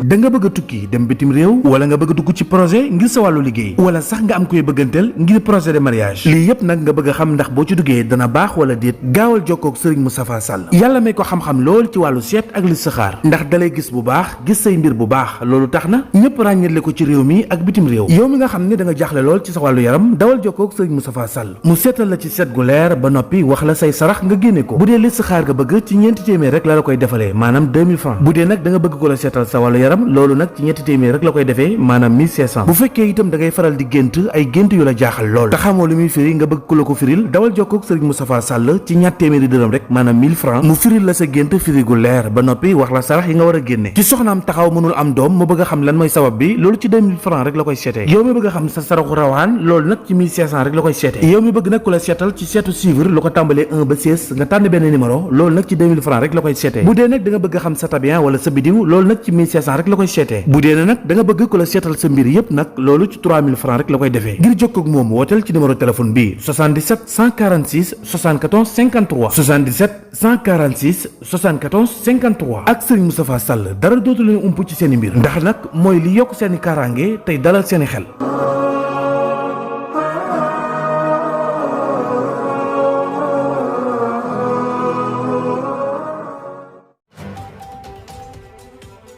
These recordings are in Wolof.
da nga bëgg a tukki dem bitim réew wala nga bëgg a dugg ci projet ngir sa wàllu liggéey wala sax nga am koy bëgganteel ngir projet de mariage lii yëpp nag nga bëgg a xam ndax boo ci duggee dana baax wala déet gaawal jokkoo ak Serigne Moustapha Sall yàlla may ko xam-xam lool ci wàllu seet ak listixaar ndax dalay gis bu baax gis say mbir bu baax loolu tax na ñëpp ràññetle ko ci réew mi ak bitim réew yow mi nga xam ne da nga jaaxle lool ci sa wàllu yaram dawal jokkoo ak Serigne Moustapha Sall mu seetal la ci seet gu leer ba noppi wax la say sarax nga génne ko bu dee listixaar nga bëgg ci ñeenti téeméer rek la koy defalee maanaam 2000 francs bu dee nag da nga bëgg ko la seetal sa wàllu yaram loolu nag ci ñetti téeméer rek la koy defee maanaam 1500 bu fekkee itam da ngay faral di gént ay gént yu la jaaxal lool te xamoo lu muy firi nga bëgg ku la ko firil dawal jokkoo ak Serigne Moustapha Sall ci ñatt téeméeri dërëm rek maanaam 1000 francs mu firil la sa gént firi gu leer ba noppi wax la sarax yi nga war a génne ci soxnaam taxaw mënul am doom mu bëgg a xam lan mooy sabab bi loolu ci 2000 francs rek la koy seetee yow mi bëgg a xam sa saraxu rawaan loolu nag ci 1500 rek la koy seetee yow mi bëgg nag ku la seetal ci seetu suivre lu ko tàmbalee 1 ba 16 nga tànn benn numéro loolu nag ci 2000 francs rek la koy seetee bu dee nag da nga bëgg a xam sa tabian wala sa bidiw loolu nag ci 1500 rek la koy seetee bu dee nag da nga bëgg ku la seetal sa mbir yépp nag loolu ci 3000 francs rek la koy defee ngir jokkoo ak moom wooteel ci numéro téléphone bi 77 146 74 53 77 146 74 53 ak Serigne Moustapha Sall dara dootu leen ump ci seeni mbir ndax nag mooy li yokk seeni kaaraange tey dalal seeni xel.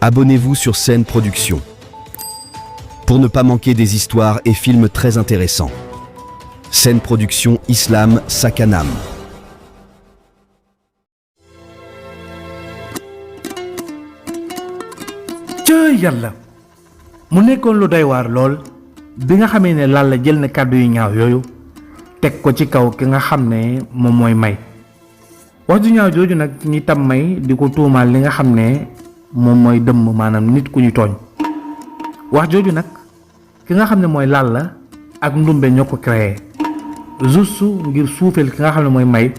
Abonnez-vous sur Scène Production pour ne pas manquer des histoires et films très intéressants. Scène Production Islam Sakanam. ca yàlla mu nekkoon lu doy waar lool bi nga xamee ne Lalla jël na kàddu yu ñaaw yooyu teg ko ci kaw ki nga xam ne moom mooy May wax ju ñaaw jooju nag ñi tam May di ko tuumaal li nga xam ne moom mooy dëmm maanaam nit ku ñu tooñ wax jooju nag ki nga xam ne mooy Lalla ak Ndumbe ñoo ko créé juste ngir suufeel ki nga xam ne mooy May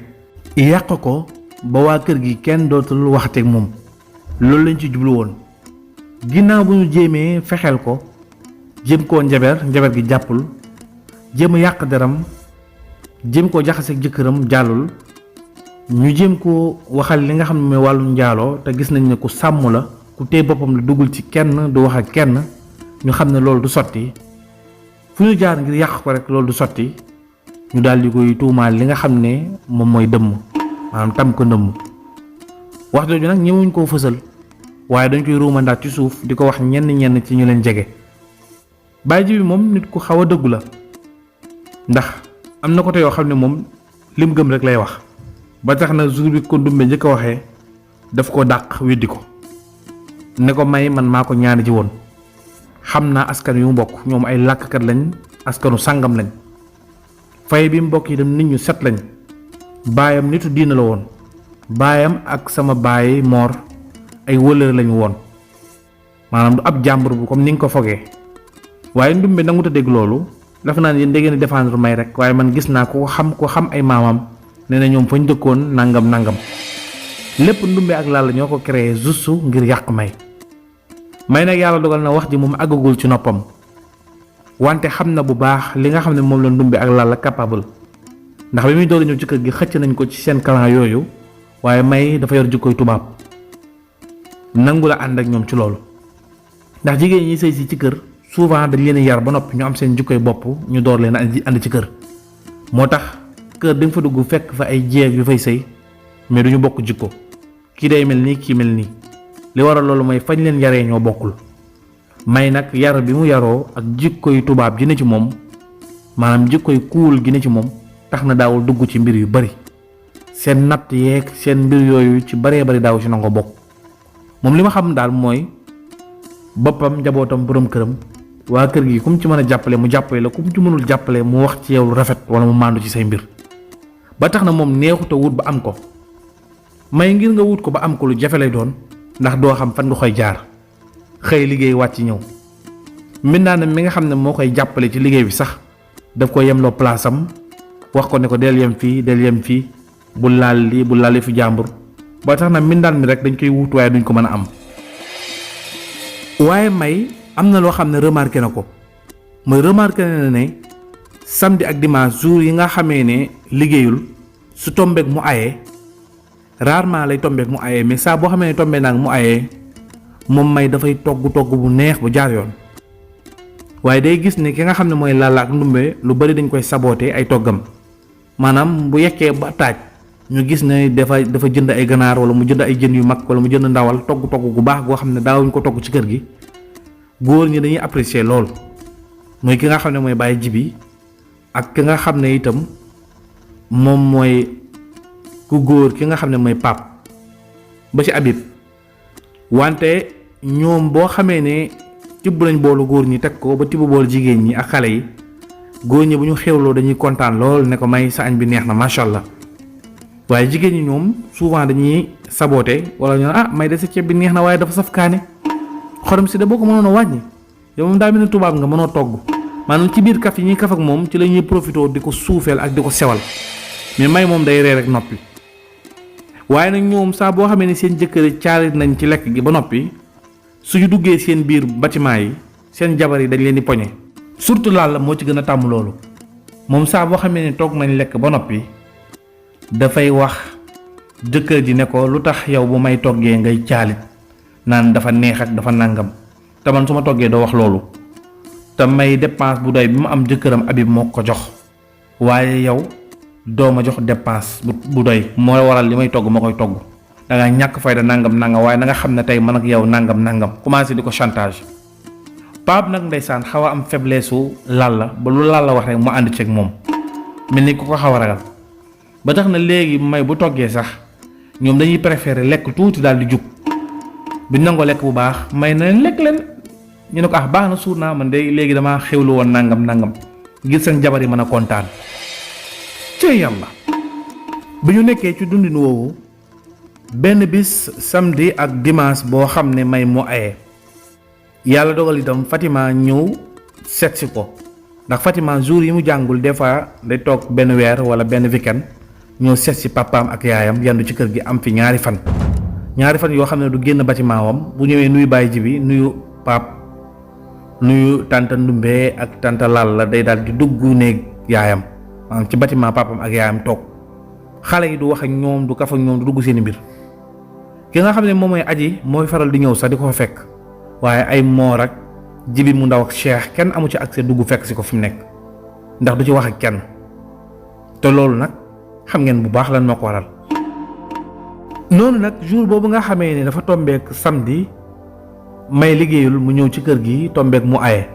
yàq ko ba waa kër gi kenn dootul waxateeg moom loolu lañ ci jublu woon ginnaaw bu ñu jéemee fexeel ko jéem koo njaber gi jàppul jéem a yàq deram jéem koo jaxaseeg jëkkëram jàllul ñu jéem ko waxal li nga xam ne mooy wàllu njaaloo te gis nañ ne ku sàmm la ku téye boppam la duggul ci kenn du wax ak kenn ñu xam ne loolu du sotti fu ñu jaar ngir yàq ko rek loolu du sotti ñu daal di koy tuumaal li nga xam ne moom mooy dëmm maanaam tam ko ndëmm wax jooju nag ñëwuñ koo fësal waaye dañ koy ruumandaat ci suuf di ko wax ñenn ci ñu leen jege bàyyi ji bi moom nit ku xaw a dëggu la ndax am na côté yoo xam ne moom lim gëm rek lay wax ba tax na jour bi ko Ndumbe njëkk a waxee daf ko dàq weddi ko ne ko May man maa ko ñaani ji woon xam naa askan yu mu bokk ñoom ay làkkat lañ askanu sàngam lañ fay bi mu bokk yi dem nit ñu set lañ baayam nitu diina la woon baayam ak sama baay Moor ay wëllëre lañu woon maanaam du ab jàmbur bu comme ni nga ko fogee waaye Ndumbe nangu a dégg loolu dafa naan yéen da ngeen di défendre May rek waaye man gis naa ko xam ay maamam nee na ñoom fañ dëkkoon nangam lépp Ndumbe ak Lalla ñoo ko créé juste ngir yàq May nag yàlla dogal na wax ji moom àggagul ci noppam wante xam na bu baax li nga xam ne moom la Ndumbe ak Lalla capable ndax bi muy doog ñëw ci kër gi xëcc nañ ko ci seen clan yooyu waaye May dafa yor jikkoy tubaab nangu la ànd ak ñoom ci loolu ndax jigéen ñi sëy si ci kër souvent dañ leen yar ba noppi ñu am seen jikkoy bopp ñu door leen ànd ci kër moo tax kër di nga fa dugg fekk fa ay jéeg yu fay sëy mais duñu bokk jikko kii day mel nii kii mel nii li waral loolu mooy fañ leen yaree ñoo bokkul May nag yar bi mu yaroo ak jikkoy tubaab ji ne ci moom maanaam jikkoy kuul gi ne ci moom tax na daawul dugg ci mbir yu bari seen natt yeeg seen mbir yooyu ci baree bari daaw ci nango bokk moom li ma xam daal mooy boppam njabootam boroom këram waa kër gi kum ci mën a jàppale mu jàppale la kum ci mënul jàppale mu wax ci yow lu rafet wala mu màndu ci say mbir ba tax na moom neexut a wut ba am ko May ngir nga wut ko ba am ko lu jafe lay doon ndax doo xam fan nga koy jaar xëy liggéey wàcc ñëw mbindaanam mi nga xam ne moo koy jàppale ci liggéey bi sax daf ko yemloo place am wax ko ne ko del yem fii bu laal lii bu laal fi jàmbur ba tax na mbindaan mi rek dañ koy wut waaye duñ ko mën a am waaye May am na loo xam ne remarqué na ko mooy remarqué na ne samedi ak dimanche jour yi nga xamee ne liggéeyul su tombeek mu ayee rarement lay tombeek mu ayee mais saa boo xamee ne tombee naag mu ayee moom may dafay togg bu neex bu jaar yoon waaye day gis ne ki nga xam ne mooy Lalla ak Ndumbe lu bari dañ koy saboter ay toggam maanaam bu yekkee ba taaj ñu gis ne dafa jënd ay ganaar wala mu jënd ay jën yu mag wala mu jënd ndawal togg gu baax goo xam ne daawuñ ko togg ci kër gi góor ñi dañuy apprécier lool mooy ki nga xam ne mooy Baye Jibi ak ki nga xam ne itam moom mooy ku góor ki nga xam ne mooy Pape ba ci Habib wante ñoom boo xamee ne tibb nañ boolu góor ñi teg ko ba tibb boolu jigéen ñi ak xale yi góor ñi bu ñu xewloo dañuy kontaan lool ne ko may sa añ bi neex na macha allah waaye jigéen ñi ñoom souvent dañuy saboter wala ñu may de sa ceeb bi neex na waaye dafa saf kaane xorom si da boo ko mënoon a wàññi yow moom daa mel ne tubaab nga mënoo togg maanaam ci biir kaf yi ñuy kaf ak moom ci la ñuy profité di ko suufeel ak di ko sewal mais may moom day ree rek noppi waaye nag ñoom saa boo xamee ne seen jëkkër caalit nañ ci lekk gi ba noppi suñu duggee seen biir bâtiment yi seen jabar yi dañ leen di poñe surtout Lalla moo ci gën a tàmm loolu moom saa boo xamee ne toog nañ lekk ba noppi dafay wax jëkkër ji ne ko lu tax yow bu may toggee ngay caalit naan dafa neex ak dafa nàngam te man su ma toggee doo wax loolu te may dépense bu doy bi mu am jëkkëram Habib moo ko jox waaye yow doo ma jox dépense bu doy moo waral li may togg ma koy togg da nga ñàkk fayda nangam waaye na nga xam ne tey man ak yow nangam commencé di ko chantage Pape nag ndeysaan xaw a am faiblesse su Lalla ba lu Lalla wax rek mu ànd ceeg moom mel ni ku ko xaw a ragal ba tax na léegi may bu toggee sax ñoom dañuy préférer lekk tuuti daal di jug bu nangoo lekk bu baax may na leen lekk leen ñu ne ko baax na suur naa man de léegi damaa xewlu woon nangam ngir seen jabar yi mën a kontaan ci yàlla bi ñu nekkee ci dundin woowu benn bis samedi ak dimanche boo xam ne may mu aye yàlla dogal itam Fatima ñëw seetsi ko ndax Fatima jour yi mu jàngul des fois day toog benn weer wala benn weekend ñëw seetsi papaam ak yaayam yandu ci kër gi am fi ñaari fan yoo xam ne du génn bâtiment wam bu ñëwee nuyu Baye Jibi nuyu Pape nuyu tante Ndumbe ak tante Lalla day daal di dugg néeg yaayam maanaam ci bâtiment papam ak yaayam toog xale yi du wax ak ñoom du kaf ak ñoom du dugg seeni mbir ki nga xam ne moom mooy aji mooy faral di ñëw sax di ko fa fekk waaye ay moor ak Jibi mu ndaw ak Cheikh kenn amu ci accès dugg fekk si ko fi mu nekk ndax du ci wax ak kenn te loolu nag xam ngeen bu baax lan moo ko waral noonu nag jour boobu nga xamee ne dafa tombeek samedi may liggéeyul mu ñëw ci kër gi tombeek mu aye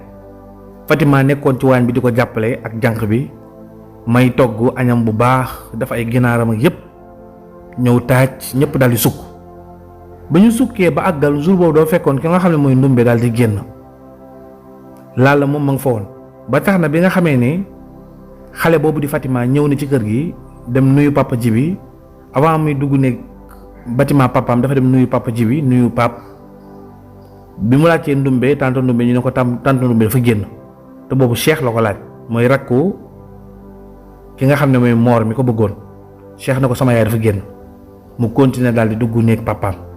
Fatima nekkoon ci waañ bi di ko jàppale ak jànq bi may togg añam bu baax dafa ay ginaaram ak yépp ñëw taaj ñëpp daal di sukk ba ñu sukkee ba àggal jour boobu doo fekkoon ki nga xam ne mooy Ndumbe daal di génn Lalla moom ma nga fa woon ba tax na bi nga xamee ne xale boobu di Fatima ñëw na ci kër gi dem nuyu papa Jibi avant muy dugg ne bâtiment papaam dafa dem nuyu papa Jibi nuyu pap bi mu laajtee Ndumbe tante Ndumbe ñu ne ko tante Ndumbe dafa génn te boobu Cheikh la ko laaj mooy rakku ki nga xam ne mooy moor mi ko bëggoon Cheikh na ko sama yaay dafa génn mu continuer daal di dugg néeg papaam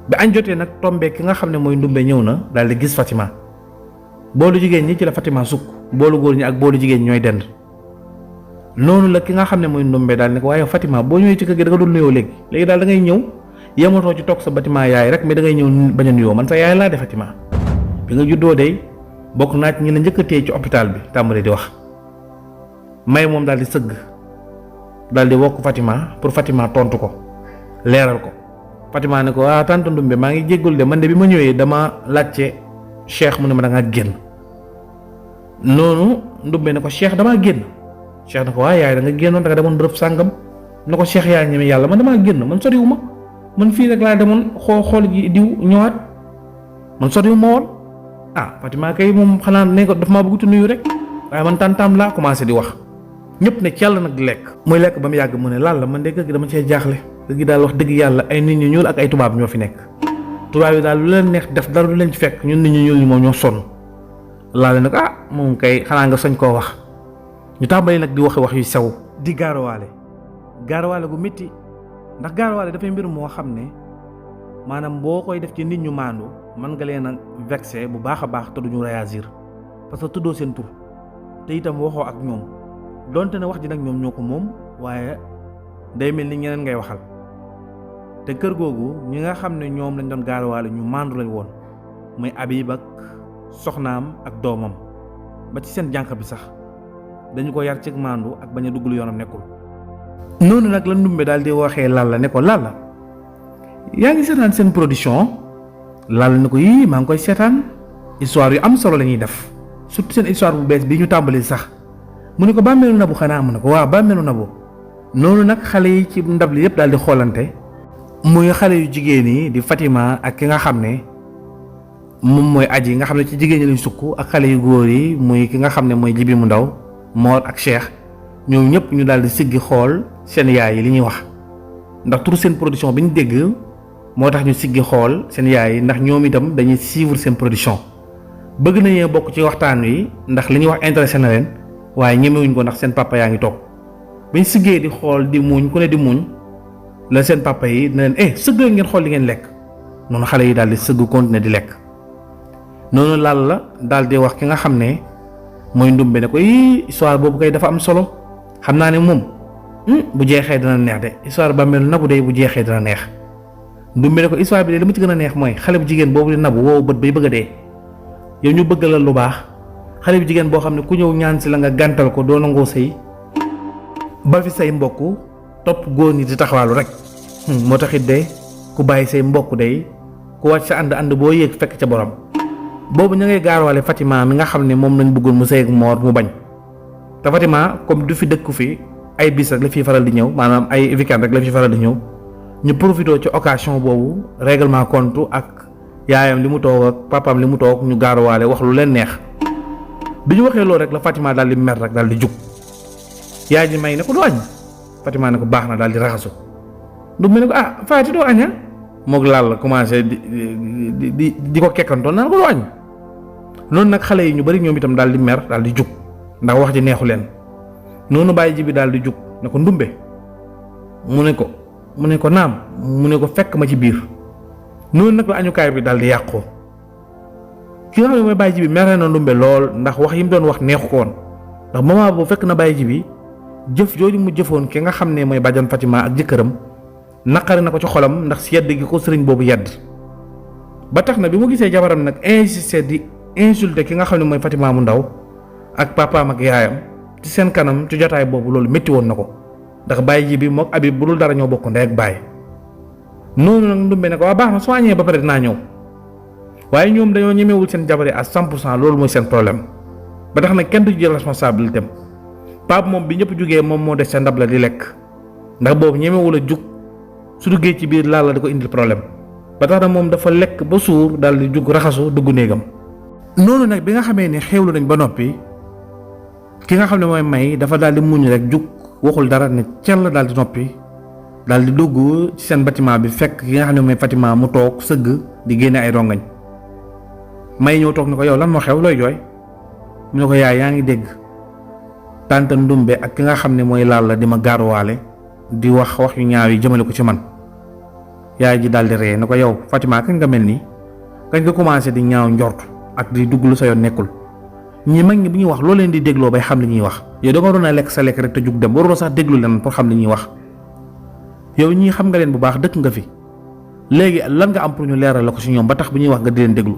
bi añ jotee nag tombé ki nga xam ne mooy Ndumbe ñëw na daal di gis Fatima boolu jigéen ñi ci la Fatima sukk boolu góor ñi ak boolu jigéen ñi ñooy dend noonu la ki nga xam ne mooy Ndumbe daal ne ko waaye Fatima boo ñëwee ci kër gi da nga doon nuyoo léegi daal da ngay ñëw yematoo ci toog sa bâtiment yaay rek mais da ngay ñëw bañ a nuyoo man sa yaay laa de Fatima bi nga juddoo de bokk naa ci ñi la njëkk a téye ci hôpital bi tàmbali di wax may moom daal di sëgg daal di wokk Fatima pour Fatima tontu ko leeral ko Fatima ne ko tante Ndumbe maa ngi jéggul de man de bi ma ñëwee dama laajte Cheikh mu ne ma da ngaa génn noonu Ndumbe ne ko Cheikh damaa génn Cheikh ne ko waaye yaay da nga génnoon da nga demoon bërëb sàngam ne ko Cheikh yaa ñeme yàlla man damaa génn man soriwu ma man fii rek laa demoon xool ji diw ñëwaat man soriwu ma woon Fatima kay moom xanaa ne ko daf maa bëgg nuyu rek waaye man tàntaam laa commencé di wax ñëpp ne ci yàlla nag di lekk muy lekk ba mu yàgg mu ne Lalla man de kër gi dama cee jaaxle kër gi daal wax dëgg yàlla ay nit ñu ñuul ak ay tubaab ñoo fi nekk tubaab yi daal lu leen neex def dara du leen ci fekk ñun nit ñu ñuul ñi moom ñoo sonn Lalla nag moom kay xanaa nga soñ koo wax ñu tàmbali nag di wax yu sew di gaarawaale gu métti ndax gaarawaale dafay mbir moo xam ne maanaam boo koy def ci nit ñu maandu mën nga leen a vexé bu baax a baax te duñu réagir parce que tuddoo seen tur te itam waxoo ak ñoom donte ne wax ji nag ñoom ñoo ko moom waaye day mel ni ñeneen ngay waxal te kër googu ñi nga xam ne ñoom lañ doon gaaruwaale ñu maandu lañ woon muy Habib ak soxnaam ak doomam ba ci seen jànq bi sax dañu ko yar ci maandu ak bañ a dugg lu yoonam nekkul. noonu nag la Ndumbe daal di waxee Lalla ne ko Lalla yaa ngi seetaan seen production Lalla ne ko yii maa ngi koy seetaan histoire yu am solo la ñuy def surtout seen histoire bu bees bi ñu tàmbali sax mu ne ko bàmmeelu Nabou xanaa mu ne ko waaw bàmmeelu Nabou. noonu nag xale yi ci ndab li yëpp daal di xoolante muy xale yu jigéen yi di Fatima ak ki nga xam ne moom mooy aji nga xam ne ci jigéen ñi lañ sukk ak xale yu góor yi muy ki nga xam ne mooy Jibi mu ndaw Mor ak Cheikh ñoom ñëpp ñu daal di siggi xool seen yaay yi li ñuy wax ndax turu seen production bi ñu dégg moo tax ñu siggi xool seen yaay yi ndax ñoom itam dañuy suivre seen production bëgg nañu bokk ci waxtaan wi ndax li ñuy wax intéressé na leen waaye ñemewuñ ko ndax seen papa yaa ngi toog biñ siggee di xool di muñ ku ne di muñ la seen papa yi ne leen sëgg ngeen xool li ngeen lekk noonu xale yi daal di sëgg continuer di lekk noonu Lalla daal di wax ki nga xam ne mooy Ndumbe ne ko histoire boobu kay dafa am solo xam naa ne moom bu jeexee dana neex de histoire bàmmeelu Nabou day bu jeexee dana neex Ndumbe ne ko histoire bi de li ma ci gën a neex mooy xale bu jigéen boobu di Nabou woowu bët bay bëgg a dee yow ñu bëgg la lu baax xale bu jigéen boo xam ne ku ñëw ñaan si la nga gàntal ko doo nangoo sëy ba fi say mbokk topp góor ñi di taxawaalu rek moo taxit de ku bàyyi say mbokk day ku wàcc sa ànd boo yéeg fekk ca borom boobu ñu ngay gaarwaale Fatima mi nga xam ne moom lañ bëggoon mu sëy ak Mor mu bañ te Fatima comme du fi dëkku fi ay bis rek la fiy faral di ñëw maanaam ay weekend rek la fi faral di ñëw ñu profité ci occasion boobu règlement compte ak yaayam li mu toog ak papaam li mu toog ñu gaarwaale wax lu leen neex bi ñu waxee loolu rek la Fatima daal di mer rek daal di jug yaay ji may ne ko doo añ Fatima ne ko baax na daal di raxasu Ndumbe ne ko Faati doo aña moog Lalla commencé di ko kekkantoon naan ko doo añ noonu nag xale yi ñu bari ñoom itam daal di mer daal di jug ndax wax ji neexu leen noonu bàyyi ji bi daal di jug ne ko Ndumbe mu ne ko naam mu ne ko fekk ma ci biir noonu nag la añukaay bi daal di yàqoo ki nga xam ne mooy bàyyi ji bi mere na Ndumbe lool ndax wax yi mu doon wax neexu ko woon ndax moment boobu fekk na bàyyi ji bi jëf jooju mu jëfoon ki nga xam ne mooy bàjjan Fatima ak jëkkëram naqari na ko ci xolam ndax si yedd gi ko sëriñ boobu yedd ba tax na bi mu gisee jabaram nag insisté di insulté ki nga xam ne mooy Fatima mu ndaw ak papaam ak yaayam ci seen kanam ci jotaay boobu loolu métti woon na ko ndax bàyyi ji bi mook Habib bu dul dara ñoo bokk ndey ak bàyyi noonu nag Ndumbe ne ko waa baax na soo añee ba pare dinaa ñëw waaye ñoom dañoo ñemewul seen jabar yi à 100% loolu mooy seen problème ba tax na kenn du jël responsabilité am Pape moom bi ñëpp jugee moom moo des sa ndab la di lekk ndax boobu ñemewul a jug su duggee ci biir Lalla da ko indil problème ba tax na moom dafa lekk ba suur daal di jug raxasu dugg néegam. noonu nag bi nga xamee ne xewlu nañ ba noppi ki nga xam ne mooy May dafa daal di muñ rek jug waxul dara ne cell daal di noppi daal di dugg ci seen bâtiment bi fekk ki nga xam ne mooy Fatima mu toog sëgg di génne ay rongañ May ñëw toog ne ko yow lan moo xew looy jooy mu ne ko yaay yaa ngi dégg tante Ndumbe ak ki nga xam ne mooy Lalla di ma gaaruwaale di wax yu ñaaw yi jëmale ko ci man yaay ji daal di ree ne ko yow Fatima kañ nga mel nii kañ nga commencé di ñaaw njort ak di dugg lu sa yoon nekkul ñi mag ñi bu ñuy wax loo leen di dégloo bay xam li ñuy wax yow da nga doon a lekk sa lekk rek te jug dem waruloo sax déglu leen pour xam li ñuy wax yow ñii xam nga leen bu baax dëkk nga fi léegi lan nga am pour ñu leeral la ko ci ñoom ba tax bu ñuy wax nga di leen déglu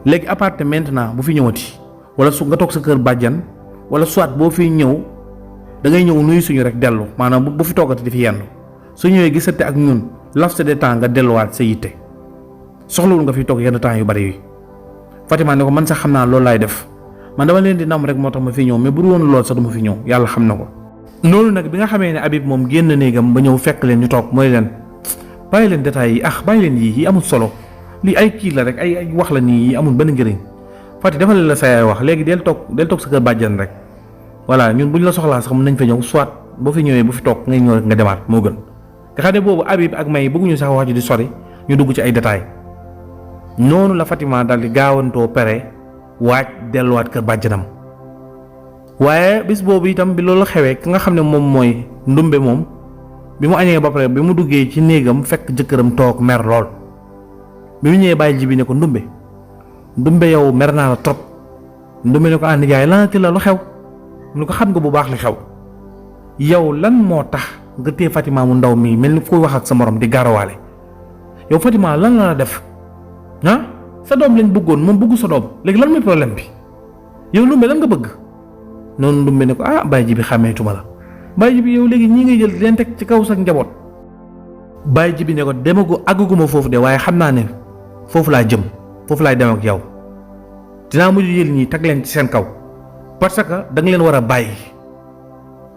léegi à part maintenant bu fi ñëwati wala su nga toog sa kër bàjjan wala soit boo fi ñëw da ngay ñëw nuyu suñu rek dellu maanaam bu fi toogati di fi yenn su ñëwee gisante ak ñun laps de temps nga delluwaat sa yitte soxlawul nga fi toog yenn temps yu bari yi Fatima ne ko man sax xam naa loolu laay def man dama leen di nam rek moo tax ma fi ñëw mais bu dul woon lool sax duma fi ñëw yàlla xam na ko. noonu nag bi nga xamee ne Habib moom génn néegam ba ñëw fekk leen ñu toog mooy leen bàyyi leen détails yi bàyyi leen yi amul solo lii ay kii la rek ay wax la nii yi amul benn njëriñ Fati defal la sa yaay wax léegi del toog sa kër bàjjan rek voilà ñun bu ñu la soxlaa sax mën nañ fa ñëw soit boo fi ñëwee bu fi toog ngay ñëw rek nga demaat moo gën nga xam ne boobu Habib ak May bëgguñu sax wax ji di sori ñu dugg ci ay détails noonu la Fatima daal di gaawantoo pere waaj delluwaat kër bàjjanam waaye bis boobu itam bi loolu xewee ki nga xam ne moom mooy Ndumbe moom bi mu añee ba pare bi mu duggee ci néegam fekk jëkkëram toog mer lool bi mu ñëwee bàyyi ji bi ne ko Ndumbe yow mer naa la trop Ndumbe ne ko nijaay lanati la lu xew mu ne ko xam nga bu baax li xew yow lan moo tax nga téye Fatima mu ndaw mii mel ni koy wax ak sa morom di gaarawaale yow Fatima lan la def sa doom lañ bëggoon moom bëggu sa doom léegi lan mooy problème bi yow Ndumbe lan nga bëgg noonu Ndumbe ne ko Baye Jibi xàmmeetuma la Baye Jibi yow léegi ñii ngay jël di leen teg ci kaw sa njaboot Baye Jibi ne ko àgguma foofu de waaye xam naa ne foofu laa jëm foofu laay dem ak yow dinaa mujj yël ñii teg leen ci seen kaw parce que da nga leen war a bàyyi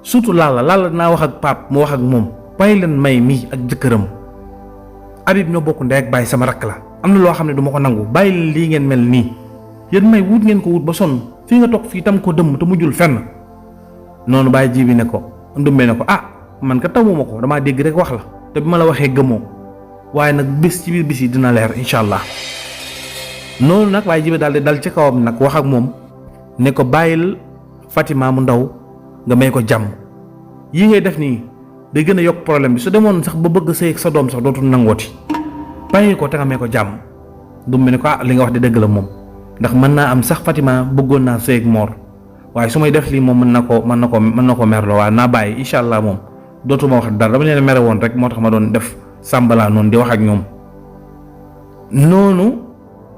surtout Lalla dinaa wax ak Pape mu wax ak moom bàyyi leen May mii ak jëkkëram Habib ñoo bokk ndey ak bàyyi sama rakk la am na loo xam ne du ma ko nangu bàyyi leen lii ngeen mel nii yéen May wut ngeen ko wut ba sonn fii nga toog fii tam ko dëmm te mujjul fenn noonu Baye Jibi ne ko Ndumbe ne ko man ka tawuma ko damaa dégg rek wax la te bi ma la waxee gëmoo waaye nag bés ci biir bis yi dina leer incha allah noonu nag Baye Jibi daal di dal ci kawam nag wax ak moom ne ko bàyyil Fatima mu ndaw nga may ko jàmm yi ngay def nii day gën a yokk problème bi su demoon sax ba bëgg sëy ak sa doom sax dootul nangooti bàyyi ko te nga may ko jàmm Ndumbe ne ko li nga wax di dëgg la moom ndax mën naa am sax Fatima bëggoon naa sëy ak Mor waaye su may def lii moom mën na ko merloo waaye naa bàyyi incha allah moom dootuma wax dara dama leen mere woon rek moo tax ma doon def sàmbalaa noonu di wax ak ñoom noonu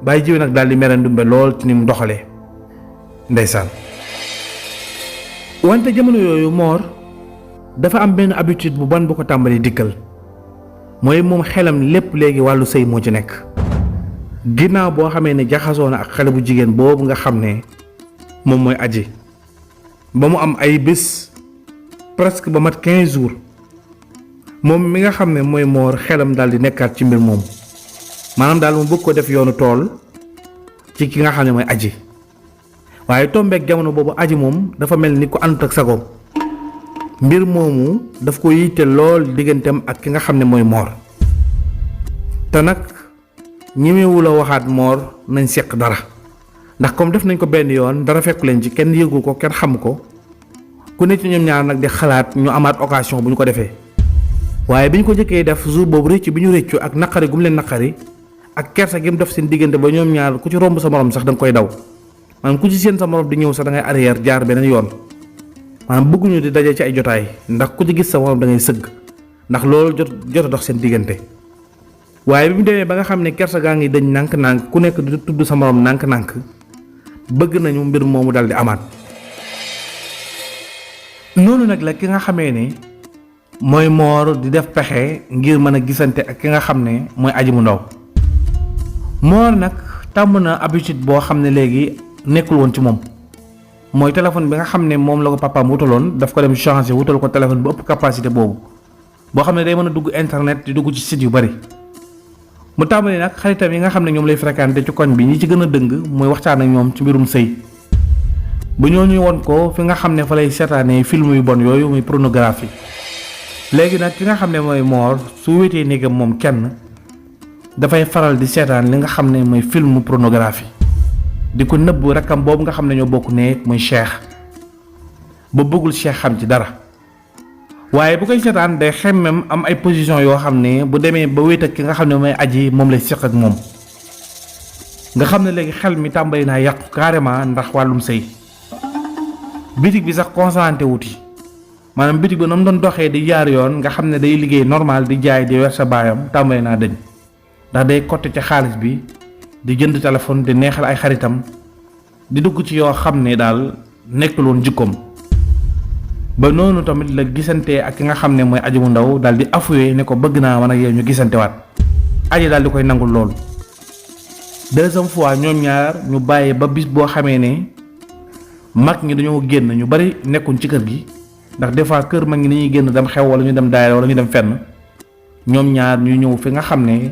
Baye Jibi nag daal di mere Ndumbe lool ci ni mu doxalee ndeysaan wante jamono yooyu Mor dafa am benn habitude bu ban bu ko tàmbali dikkal mooy moom xelam lépp léegi wàllu sëy moo ci nekk ginnaaw boo xamee ne jaxasoo na ak xale bu jigéen boobu nga xam ne moom mooy Aji ba mu am ay bés presque ba mat 15 jours moom mi nga xam ne mooy Mor xelam daal di nekkaat ci mbir moom maanaam daal mu bëgg ko def yoonu tool ci ki nga xam ne mooy Aji waaye tombeek jamono boobu Aji moom dafa mel ni ko àndut ak sagoom mbir moomu daf ko yitte lool digganteem ak ki nga xam ne mooy Mor te nag ñemewu la waxaat Mor nañ seq dara ndax comme def nañ ko benn yoon dara fekku leen ci kenn yëgu ko kenn xam ko ku ne ci ñoom ñaar nag di xalaat ñu amaat occasion bu ñu ko defee waaye bi ñu ko jëkkee def jour boobu rëccu bi ñu rëccu ak naqari gu mu leen naqari ak kersa gi mu def seen diggante ba ñoom ñaar ku ci romb sa morom sax da nga koy daw maanaam ku ci seen sa morom di ñëw sax da ngay arrière jaar beneen yoon maanaam bëgguñu di daje ci ay jotaay ndax ku ci gis sa morom da ngay sëgg ndax loolu jot a dox seen diggante waaye bi mu demee ba nga xam ne kersa gaa ngi dañ nànk-nànk ku nekk di tudd sa morom nànk-nànk bëgg nañu mbir moomu dal di amaat noonu nag la ki nga xamee ne mooy Mor di def pexe ngir mën a gisante ak ki nga xam ne mooy Aji mu ndaw Mor nag tàmm na habitude boo xam ne léegi nekkul woon ci moom mooy téléphone bi nga xam ne moom la ko papaam wutaloon daf ko dem changer wutal ko téléphone bu ëpp capacité boobu boo xam ne day mën a dugg internet di dugg ci site yu bari mu tàmbali nag xaritam yi nga xam ne ñoom lay fréquenté ci koñ bi ñi ci gën a dëng mooy waxtaan ak ñoom ci mbirum sëy bu ñooñu woon ko fi nga xam ne fa lay seetaanee film yu bon yooyu muy pornographie léegi nag ki nga xam ne mooy Mor su wéetee néegam moom kenn dafay faral di seetaan li nga xam ne mooy film pornographie di ko nëbb rakkam boobu nga xam ne ñoo bokk néeg muy Cheikh ba bëggul Cheikh xam ci dara waaye bu koy seetaan day xemmem am ay position yoo xam ne bu demee ba wéet ak ki nga xam ne mooy Aji moom lay seq ak moom nga xam ne léegi xel mi tàmbali naa yàqu carrément ndax wàllum sëy bitig bi sax concentré wuti maanaam bitig bi na mu doon doxee di jaar yoon nga xam ne day liggéey normal di jaay di wer sa baayam tàmbali naa dëñ ndax day cotte ca xaalis bi di jënd téléphone di neexal ay xaritam di dugg ci yoo xam ne daal nekkul woon jikkoom ba noonu tamit la gisante ak ki nga xam ne mooy Aji mu ndaw daal di affuye ne ko bëgg naa man ak yow ñu gisante waat Aji daal di koy nangul loolu deuxième fois ñoom ñaar ñu bàyyi ba bis boo xamee ne mag ñi dañoo génn ñu bari nekkuñ ci kër gi ndax des fois kër mag ñi dañuy génn dem xew wala ñu dem daayira wala ñu dem fenn ñoom ñaar ñu ñëw fi nga xam ne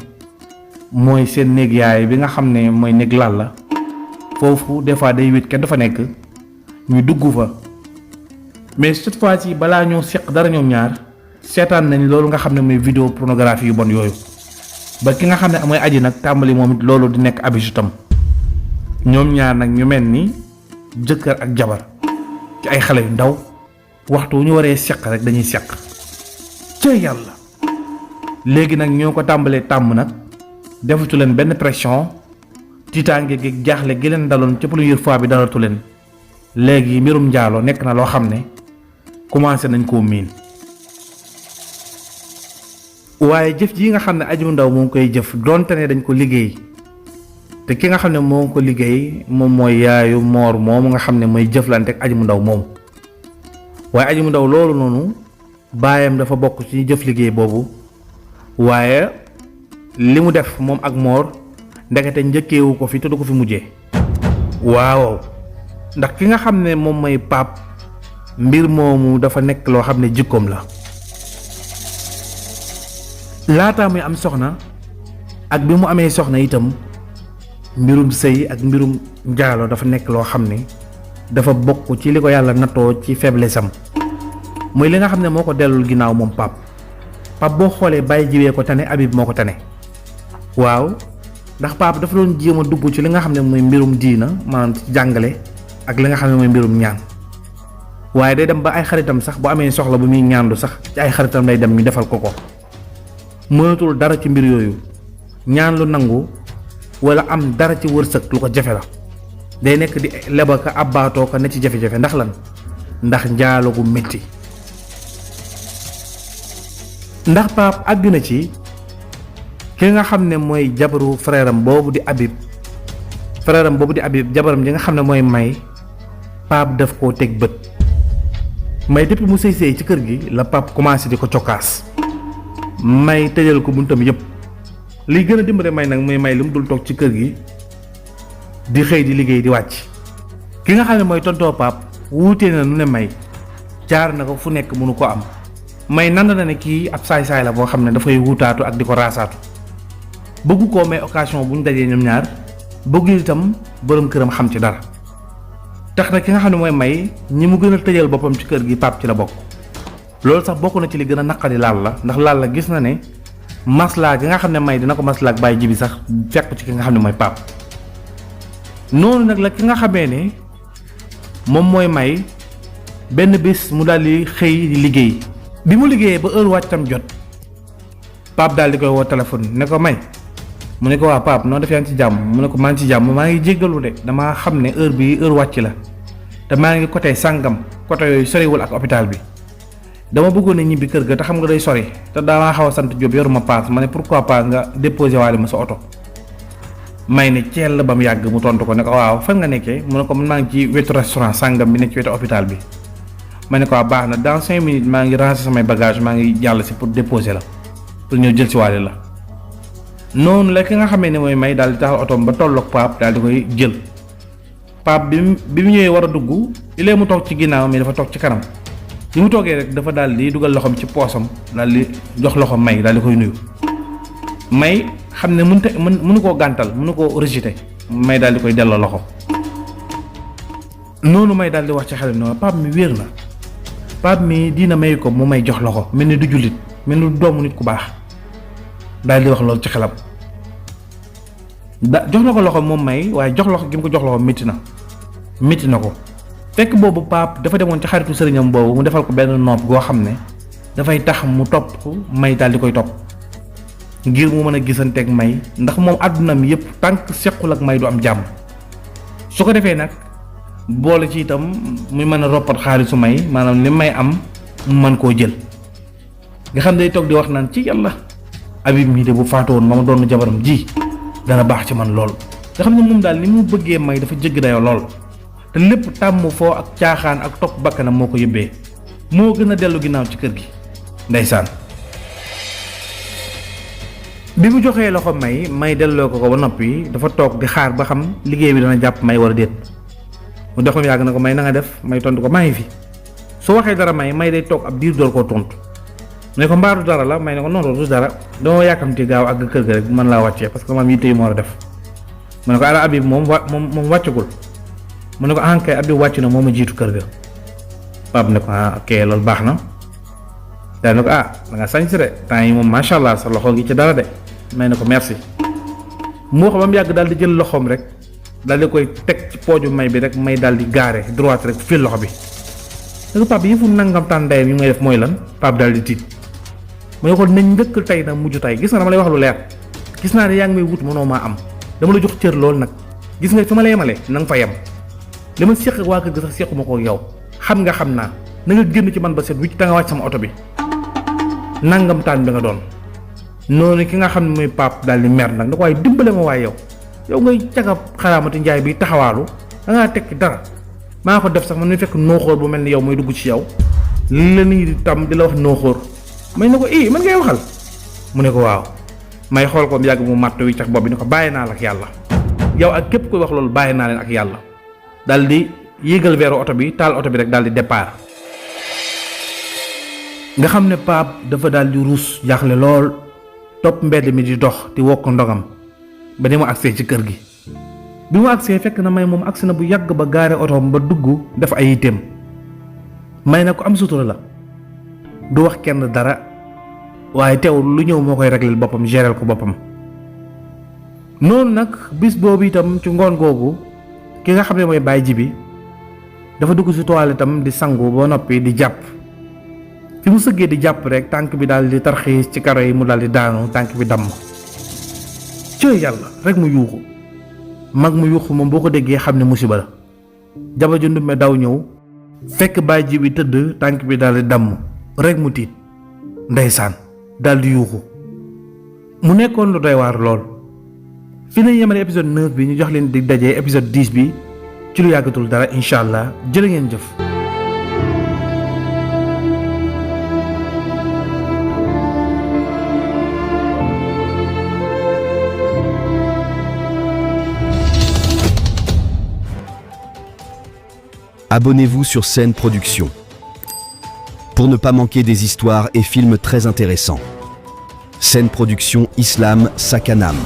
mooy seen néeg yaay bi nga xam ne mooy néeg Lalla foofu des fois day wét kenn dafa nekk ñu dugg fa mais cette fois ci balaa ñoo seq dara ñoom ñaar seetaan nañ loolu nga xam ne mooy vidéo pornographie yu bon yooyu ba ki nga xam ne mooy Aji nag tàmbali moom it loolu di nekk habitude tam ñoom ñaar nag ñu mel ni jëkkër ak jabar ci ay xale yu ndaw waxtu wu ñu waree seq rek dañuy seq ca yàlla léegi nag ñoo ko tàmbalee tàmm nag defatu leen benn pression tiitaange gi jaaxle gi leen daloon ca première fois bi dalatu leen léegi mbirum njaaloo nekk na loo xam ne commencé nañ koo miin waaye jëf ji nga xam ne aji mu ndaw moo ngi koy jëf donte ne dañ ko liggéey te ki nga xam ne moo ngi ko liggéey moom mooy yaayu moor moomu nga xam ne mooy jëflante ak aji mu ndaw moomu waaye aji mu ndaw loolu noonu baayam dafa bokk ci jëf liggéey boobu waaye li mu def moom ak moor ndekete njëkkeewu ko fi te du ko fi mujjee waaw ndax ki nga xam ne moom mooy Pape mbir moomu dafa nekk loo xam ne jikkoom la laataa muy am soxna ak bi mu amee soxna itam mbirum sëy ak mbirum njaalo dafa nekk loo xam ne dafa bokk ci li ko yàlla nattoo ci faiblesse am muy li nga xam ne moo ko dellul ginnaaw moom Pape boo xoolee bàyyi jiwee ko tane Habib moo ko tane waaw ndax Pape dafa doon jéem a dugg ci li nga xam ne mooy mbirum diina maanaam ci jàngale ak li nga xam ne mooy mbirum ñaan waaye day dem ba ay xaritam sax bu amee soxla bu muy ñaandu sax ci ay xaritam lay dem ñu defal ko mënatul dara ci mbir yooyu ñaan lu nangu wala am dara ci wërsëg lu ko jafe la day nekk di leba ka abbaatoo ko ne ci jafe-jafe ndax lan ndax njaalo gu métti ndax Pape àgg na ci ki nga xam ne mooy jabaru frère am boobu di Habib jabaram ji nga xam ne mooy May Pape daf koo teg bët May depuis mu sëy ci kër gi la Pape commencé di ko cokkaas May tëjal ko buntam yëpp liy gën a dimbale May nag mooy May lu mu dul toog ci kër gi di xëy di liggéey di wàcc ki nga xam ne mooy tontoo Pape wuutee na nu ne May jaar na ko fu nekk mënu ko am May nand na ne kii ab saay-saay la boo xam ne dafay wutaatu ak di ko raasaatu bëggu koo may occasion bu ñu dajee ñoom ñaar bëggu itam borom këram xam ci dara tax na ki nga xam ne mooy May ñi mu gën a tëjal boppam ci kër gi Pape ci la bokk loolu sax bokk na ci li gën a naqari laal la ndax laal la gis na ne maslaa gi nga xam ne May dina ko maslaa ak bàyyi ji bi sax fekk ci ki nga xam ne mooy Pape noonu nag la ki nga xamee ne moom mooy May benn bis mu daal di xëy di liggéey bi mu liggéeyee ba heure wàccam jot Pape daal di koy woo téléphone ne ko May mu ne ko waa Pape noo def yaa ngi ci jàmm mu ne ko maa ngi ci jàmm maa ngi jéggalu de damaa xam ne heure bi heure wàcc la te maa ngi côté sàngam côté yooyu soriwul ak hôpital bi dama bëggoon a ñibbi kër ga te xam nga day sori te damaa xaw a sant Diop yoruma paas ma ne pourquoi pas nga déposé waale ma sa oto May ne ceel la ba mu yàgg mu tontu ko ne ko waaw fan nga nekkee mu ne ko man maa ngi ci wetu restaurant sàngam bi nekk ci wetu hôpital bi ma ne ko waa baax na dans 5 minutes maa ngi ranger samay bagage maa ngi jàll si pour déposer la pour ñëw jël si waale la noonu la ki nga xamee ne mooy May daal di taxal otoom ba tolloog Pape daal di koy jël Pape bi mu ñëwee war a dugg ilee mu toog ci ginnaaw mais dafa toog ci kanam bi mu toogee rek dafa daal di dugal loxoom ci poosam daal di jox loxo May daal di koy nuyu May xam ne mënu koo gàntal mënu koo rejeter May daal di koy delloo loxo noonu May daal di wax ci xelam ne Pape mi wér na Pape mi dina may ko mu may jox loxo mel ni du jullit mel ni du doomu nit ku baax daal di wax loolu ci xelam jox na ko loxo moom May waaye jox loxo gi mu ko jox loxo métti na ko fekk boobu Pape dafa demoon ci xaritu sëriñam boobu mu defal ko benn nopp goo xam ne dafay tax mu topp May daal di koy topp ngir mu mën a gisanteeg May ndax moom àddunam yëpp tànk sequl ak May du am jàmm su ko defee nag boole ci itam muy mën a roppat xaalisu May maanaam li May am mu mën koo jël nga xam ne day toog di wax naan ci yàlla Habib mii de bu faatu woon ma ma doon jabaram ji dana baax ci man lool nga xam ne moom daal ni mu bëggee May dafa jégg dayoo lool te lépp tàmm foo ak caaxaan ak topp bakkanam moo ko yóbbee moo gën a dellu ginnaaw ci kër gi ndeysaan bi mu joxee loxo May delloo ko ba noppi dafa toog di xaar ba xam liggéey bi dana jàpp May wala déet mu doxam yàgg na ko May na nga def May tontu ko maa ngi fi su waxee dara May day toog ab diir door koo tontu ne ko mbaaru dara la May ne ko non du dara dama yàkkamti gaaw ak kër ga rek mën laa wàccee parce que man yitte yu ma war a def mu ne ko ala Habib moom wàccagul mu ne ko kay Habib wàcc na moom a jiitu kër ga Pape ne ko ok loolu baax na daal ne ko da nga sañ si de temps yi moom macha allah sa loxo ngi ci dara de May ne ko merci mu wax ba mu yàgg daal di jël loxoom rek daal di koy teg ci pooju May bi rek May daal di gaare droite rek fil loxo bi ne ko Pape yëfu nangam taan ndeyam yi may def mooy lan Pape daal di tiit mu ne ko nañ njëkk tey nag mujj tey gis nga dama lay wax lu leer gis naa ne yaa ngi may wut mënoo maa am dama la jox cër loolu nag gis nga fi ma la yemale na nga fa yem li ma séq ak waa kër gi sax séquma ko yow xam naa na nga génn ci man ba set wicc da nga wàcc sama oto bi nangam taan bi nga doon noonu ki nga xam ne mooy Pape daal di mer nag da ko waaye dimbale ma waaye yow ngay cagab xaraamati njaay bi taxawaalu da ngaa tekki dara maa ko def sax man mi fekk nooxóor bu mel ni yow muy dugg ci yow li la nii di tam di la wax nooxóor may na ko man ngay waxal mu ne ko waaw may xool ko yàgg mu màtt wi cax bopp bi ni ko bàyyi naa la ak yàlla yow ak képp koy wax loolu bàyyi naa leen ak yàlla daal di yéegal weeru oto bi taal oto bi rek daal di départ. nga xam ne Pape dafa daal di ruus jaaxle lool topp mbedd mi di dox di wokk ndogam ba ni mu agsee ci kër gi bi mu agsee fekk na may moom agsi na bu yàgg ba gaare otoom ba dugg def ay yitteem may na ko am sutura la du wax kenn dara waaye teewul lu ñëw moo koy régleel boppam gérer ko boppam. noonu nag bis boobu itam ci ngoon googu ki nga xam ne mooy Baye Jibi dafa dugg ci toilette itam di sangu ba noppi di jàpp fi mu sëggee di jàpp rek tànk bi daal di tarxiis ci karo yi mu daal di daanu tànk bi damm cëy yàlla rek mu yuuxu mag mu yuuxu moom boo ko déggee xam ne musiba la jaba ju ndumbe daw ñëw fekk Baye Jibi tëdd tànk bi daal di damm rek mu tiit ndeysaan daal di yuuxu mu nekkoon lu doy waar lool. fi nañ yemale épisode 9 bi ñu jox leen di dajee épisode 10 bi ci lu yàggatul dara incha allah jërë ngeen jëf. Abonnez-vous sur Scène Production pour ne pas manquer des histoires et films très intéressants. Scène Production Islam Sakanam.